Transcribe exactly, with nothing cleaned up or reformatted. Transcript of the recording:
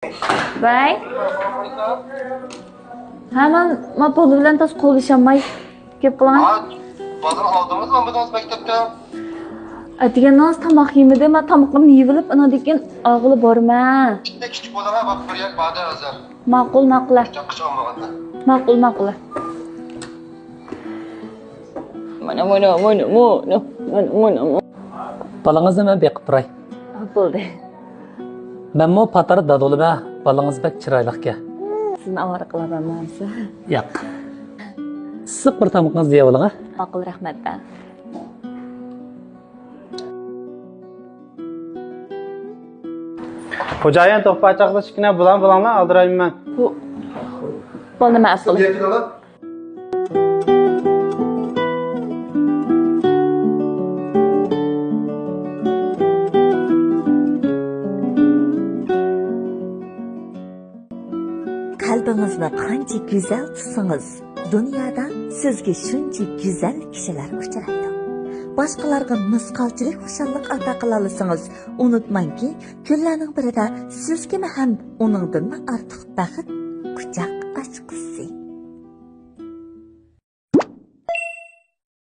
ۋەي. ھە، مەن، مەن پولى بىلەن تاس قوللىشالماي. گەپ قىلىڭ. ھە، بازار ئالدىڭىزمۇ بۇدىڭىز مەكتەپتە؟ ئەتىگەندىن تاماق يېمىدىم. مەن تامىقىمنى يېۋېلىپ، ئاندىن كېيىن ئاغىلى بارىمەن. كىچىك بولۇڭ، ھە، بۇ بىر يەر باردا ھازىر. ماقۇل، ماقۇل. چاققا چىقالمىغاندا. ماقۇل، ماقۇل. مانا، مانا، مانا، مانا، مانا، مانا، مانا. بالىڭىزنى مەن بېقىپ تۇراي. بولدى. مەنمۇ پاتار دادۇلىمە، بالىڭىز بەك چىرايلىقكەن. سىزنى ئاۋارە قىلىۋالمامسىز؟ ياق. ئىسسىق بىر تامىقىڭىزنى يەۋېلىڭ، ھە؟ ماقۇل، رەھمەت. خوجايىن، توختاپ چاقىرىش كىنە، بۇلان بۇلاڭلار ئالدىرايمەن مەن. بۇ بالىنى مەن ئەپ قىلىپ. قەلبىڭىزنى قانچە گۈزەل تۇتسىڭىز، دۇنيادا سىزگە شۇنچە گۈزەل كىشىلەر ئۇچرايدۇ. باشقىلارغا مىسقالچىلىك خۇشاللىق ئاتا قىلالىسىڭىز، ئۇنتۇماڭكى، كۈنلەرنىڭ بىرىدە سىزگىمۇ ھەم ئۇنىڭدىنمۇ ئارتۇق بەخت قۇچاق ئاچقۇسى.